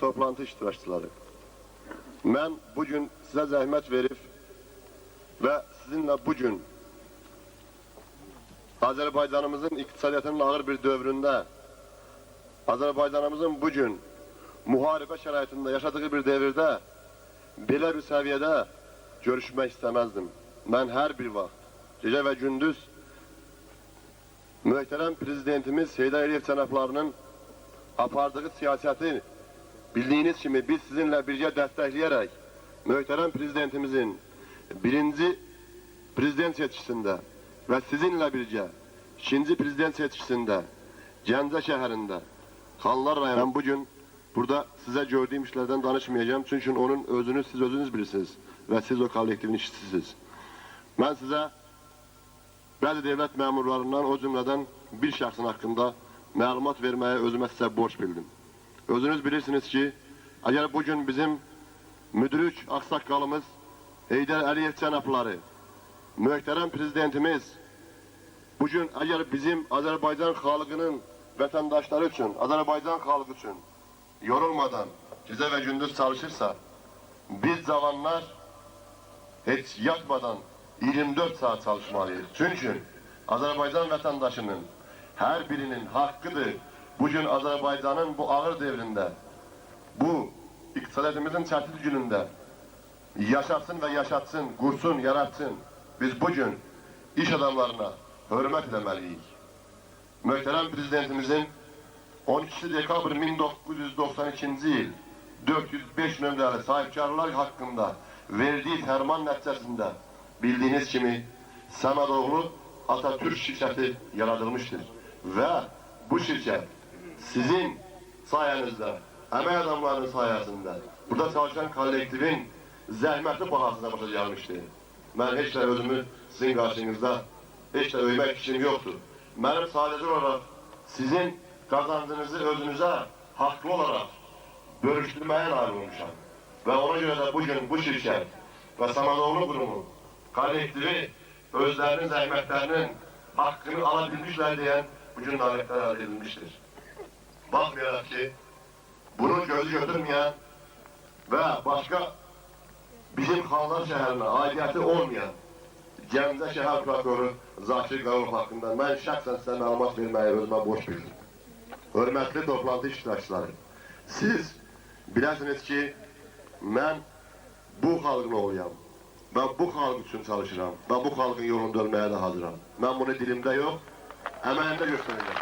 Toplantı iştirakçıları, mən bugün sizə zəhmət verib və sizinlə bugün Azərbaycanımızın iqtisadiyyatının ağır bir dövründə, Azərbaycanımızın bugün müharibə şəraitində yaşadığı bir devirdə belə bir səviyyədə görüşmək istəməzdim. Mən hər bir vaxt, gecə və gündüz möhtərəm prezidentimiz Heydər Əliyev cənablarının apardığı siyasəti bildiyiniz kimi biz sizinlə birgə dəstəkləyərək möhtərəm prezidentimizin birinci prezident seçkisində və sizinlə birgə ikinci prezident seçkisində Gəncə şəhərində Xanlar rayonu. Mən bugün burada sizə gördüyüm işlərdən danışmayacağım, çünki onun özünü siz özünüz bilirsiniz və siz o kollektivin işçisiniz. Mən sizə bəzi dövlət məmurlarından, o cümlədən bir şəxsin haqqında məlumat verməyə özümə sizə borc bildim. Özünüz bilirsiniz ki, əgər bugün bizim müdrik ağsaqqalımız Heydər Əliyev cənabları, möhtərəm prezidentimiz bugün əgər bizim Azərbaycan xalqının vətəndaşları üçün, Azərbaycan xalqı üçün yorulmadan gecə və gündüz çalışırsa, biz cavanlar heç yatmadan 24 saat çalışmalıyıq. Çünki Azərbaycan vətəndaşının hər birinin haqqıdır. Bugün Azərbaycanın bu ağır devrində, bu iqtisadiyyatımızın çətin günündə yaşasın və yaşatsın, qursun, yaratsın. Biz bugün iş adamlarına hörmət eləməliyik. Möhtərəm prezidentimizin 12 dekabr 1992-ci il 405 nömrəli sahibkarlar haqqında verdiyi fərman nəticəsində bildiyiniz kimi Səmədoğlu Atatürk şirkəti yaradılmışdır. Və bu şirkət sizin sayənizdə, əmək adamlarının sayəsində, burada çalışan kollektivin zəhməti bahasına başa gəlmişdir. Mən heç də özümü sizin qarşınızda heç də öymək fikrim yoxdur. Mənim sadəcə olaraq sizin qazancınızı özünüzə haqlı olaraq bölüşdürməyə nail olmuşam. Və ona görə də bugün bu şirkət və Səmədoğlu qurumu kollektivi özlərinin zəhmətlərinin haqqını ala bilmişlər deyən bugün nailiyyətlər əldə edilmişdir. Baxmayaraq ki, bunu gözü götürməyən və başqa bizim Xanlar şəhərinə aidiyyəti olmayan Gəncə şəhər prokuroru Zakir Qaralov haqqında mən şəxsən sizə məlumat verməyi özümə borc bildim. Hörmətli toplantı iştirakçıları, siz biləsiniz ki, mən bu xalqın oğluyam və bu xalq üçün çalışıram və bu xalqın yolunda ölməyə də hazıram. Mən bunu dilimdə yox, əməyimdə göstərəcəm.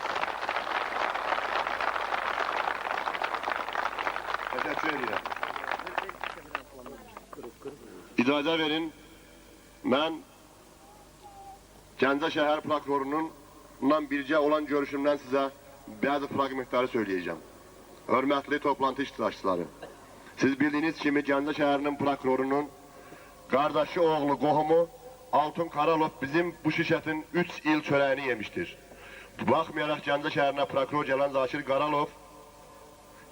Təşəkkür edirəm. İcazə verin, mən Gəncə şəhər prokurorunun birgə olan görüşümdən sizə bəzi fraqmentləri söyləyəcəm. Hörmətli toplantı iştirakçıları, siz bildiyiniz kimi Gəncə şəhərinin prokurorunun qardaşı oğlu, qohumu Altun Karalov bizim bu şirkətin 3 il çörəyini yemişdir. Baxmayaraq Gəncə şəhərinə prokuror gələn Zakir Qaralov,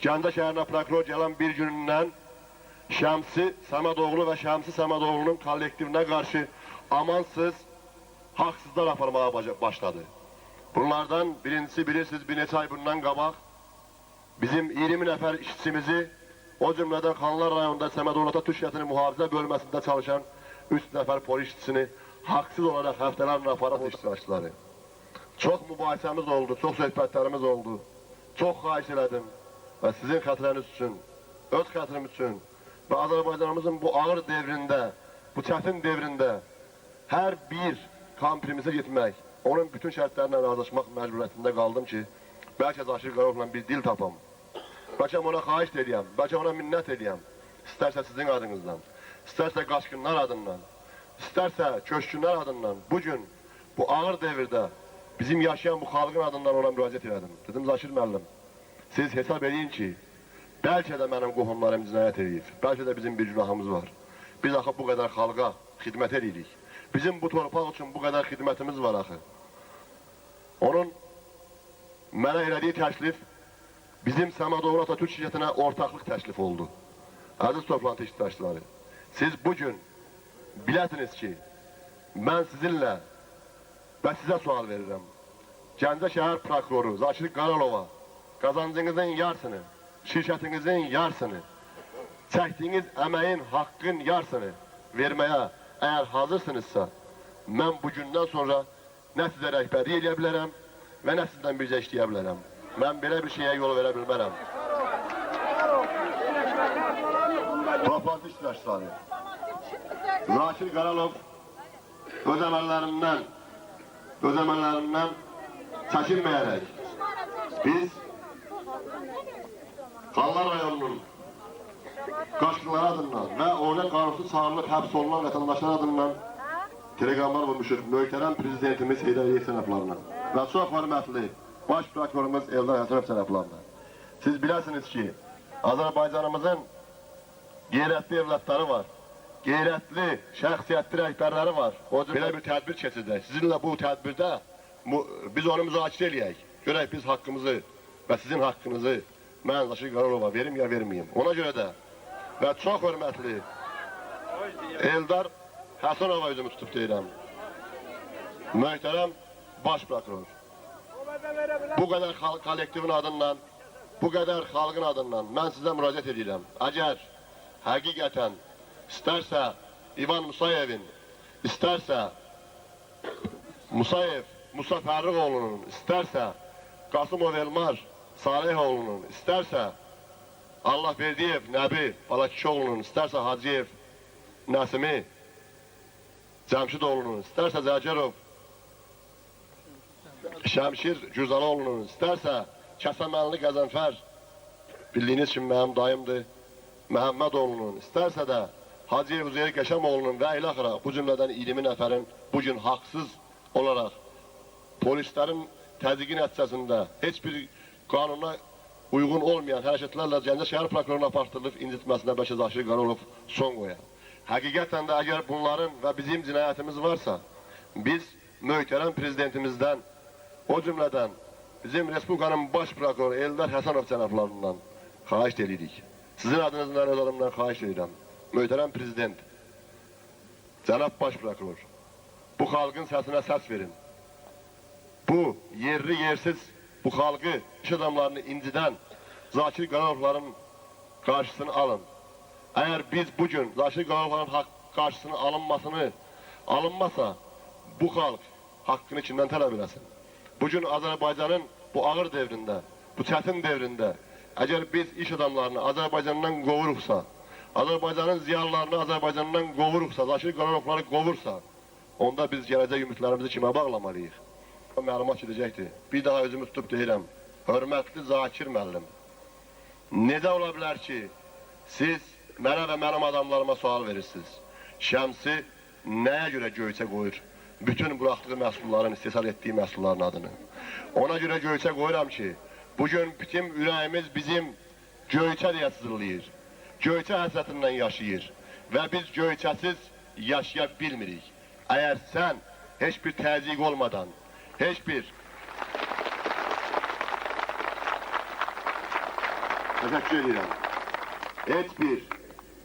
Gəncə şəhərinə prokuror gələn bir günündən Şəmsi Səmədoğlu və Şəmsi Səmədoğlunun kollektivinə qarşı amansız haqsızlar aparmağa başladı. Bunlardan birincisi bilirsiniz bir neçə ay bundan qabaq bizim 20 nəfər işçimizi o cümlədən Xanlar rayonunda Səmədoğlu Atatürk şirkətinin mühafizə bölməsində çalışan 3 nəfər polis işçisini haqsız olaraq həftələrlə aparat iştirakçıları. Çox mübahisəmiz oldu, çox söhbətlərimiz oldu. Çox xahiş elədim və sizin xətrəniz üçün, öz xətrim üçün və Azərbaycanımızın bu ağır devrində, bu çətin devrində hər bir kompromisə getmək, onun bütün şərtlərlə razılaşmaq məcburiyyətində qaldım ki, bəlkə Zakir Qaralovla bir dil tapam. Bəlkə ona xahiş eləyəm, bəlkə ona minnət eləyəm. İstərsə sizin adınızdan, istərsə qaçqınlar adından, istərsə köçkünlər adından bugün bu ağır devirdə bizim yaşayan bu xalqın adından ona müraciət elədim. Dedim, Zakir müəllim, siz hesab eləyin ki, bəlkə də mənim qohumlarım cinayət eləyir, bəlkə də bizim bir günahımız var. Biz axı bu qədər xalqa xidmət eləyirik. Bizim bu torpaq üçün bu qədər xidmətimiz var axı. Onun mənə elədiyi təklif bizim Səmədoğlu Atatürk şirkətinə ortaqlıq təklif oldu. Əziz toplantı iştirakçıları, siz bugün biləsiniz ki, mən sizinlə və sizə sual verirəm. Gəncə şəhər prokuroru Zakir Qaralova qazancınızın yarısını şirkətinizin yarısını, çəkdiyiniz əməyin, haqqın yarısını verməyə əgər hazırsınızsa, mən bugündən sonra nə sizə rəhbərlik eləyə bilərəm və nə sizdən bircə işləyə bilərəm. Mən belə bir şeyə yol verə bilmərəm. Toplantı iştirakçıları, Zakir Qaralov öz əməllərindən çəkinməyərək biz Xanlar rayonunun qaçqınları adından və orada qanunsuz çağırılıb həbs olunan vətəndaşlar adından teleqramlar vurmuşuq möhtərəm Prezidentimiz Heydər Əliyev cənablarına və çox hörmətli Baş Prokurorumuz Eldar Həsənov cənablarına. Siz biləsiniz ki, Azərbaycanımızın qeyrətli evlatları var, qeyrətli, şəxsiyyətli rəhbərləri var. O belə bir tədbir keçirdək. Sizinlə bu tədbirdə biz onu müzakirə eləyək. Görək biz haqqımızı və sizin haqqınızı mən Zakir Qaralova verim ya verməyim. Ona görə də və çox hörmətli Eldar Həsənova üzümü tutub deyirəm. Möhtərəm Baş Prokuror, bu qədər kollektivin adından, bu qədər xalqın adından mən sizə müraciət edirəm. Əgər həqiqətən istərsə İvan Musayevin, istərsə Musayev, Musa Fərrixoğlunun, istərsə Qasımov Elmar Salihoğlunun, istərsə Allahverdiyev Nəbi Balakişoğlunun, istərsə Hacıyev Nəsimi Cəmşidoğlunun, istərsə Zəcərov Şəmşir Cüzaloğlunun, istərsə Kəsəmənli Qəzənfər, bildiyiniz kimi mənim dayımdır, Məhəmmədoğlunun, istərsə də Hacıyev Üzeyir Qəşəmoğlunun və ilaxıra bu cümlədən 20 nəfərin bugün haqsız olaraq polislərin təzyiqi nəticəsində heç bir qanuna uyğun olmayan hərəkətlərlə Gəncə şəhər prokuroruna apartdırılıb incitməsinə bəlkə Zakir Qaralov son qoyar. Həqiqətən də əgər bunların və bizim cinayətimiz varsa, biz möhtərəm prezidentimizdən, o cümlədən bizim Respublikanın baş prokuroru Eldar Həsənov cənablarından xahiş edirik. Sizin adınızdan, öz adımdan xahiş edirəm. Möhtərəm prezident, cənab baş prokuror, bu xalqın səsinə səs verin. Bu yerli yersiz bu xalqı, iş adamlarını incidən Zakir Qaralovların qarşısını alın. Əgər biz bugün Zakir Qaralovların qarşısını alınmasa, bu xalq haqqını kimdən tələb eləsin? Bugün Azərbaycanın bu ağır devrində, bu çətin devrində, əgər biz iş adamlarını Azərbaycandan qovuruqsa, Azərbaycanın ziyanlarını Azərbaycandan qovuruqsa, Zakir Qaralovları qovursa, onda biz gələcək ümidlərimizi kimə bağlamalıyıq? Məlumat gedəcəkdir. Bir daha özümü tutub deyirəm, hörmətli Zakir müəllim, necə ola bilər ki, siz mənə və mənim adamlarıma sual verirsiniz? Şəmsi nəyə görə Göyçə qoyur? Bütün buraxdığı məhsulların, istehsal etdiyi məhsulların adını. Ona görə Göyçə qoyuram ki, bugün bütün ürəyimiz bizim Göyçə deyə sızıldayır. Göyçə həsrətindən yaşayır və biz Göyçəsiz yaşaya bilmirik. Əgər sən heç bir təzyiq olmadan, heç bir təşəkkür edirəm, heç bir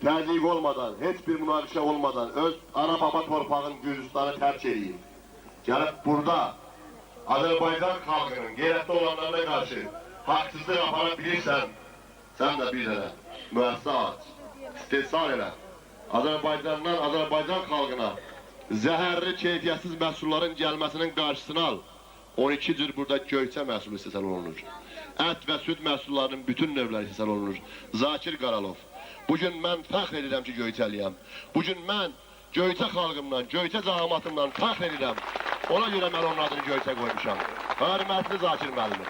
təzyiq olmadan, heç bir münaqişə olmadan öz ana baba torpağın Gürcüstanı tərk edeyim. Gəlib burada Azərbaycan xalqının qeyrətli olanlarına qarşı haqsızlıq apara bilirsən, sən də bir dənə müəssisə aç, istehsal elə. Azərbaycandan Azərbaycan xalqına zəhərli, keyfiyyətsiz məhsulların gəlməsinin qarşısını al. 12 cür burada Göyçə məhsulu istehsal olunur. Ət və süd məhsullarının bütün növləri istehsal olunur. Zakir Qaralov, bugün mən fəxr edirəm ki, Göyçəliyəm. Bugün mən Göyçə xalqımdan, Göyçə cəmaatımdan fəxr edirəm. Ona görə mən onun adını Göyçə qoymuşam. Hörmətli Zakir müəllim.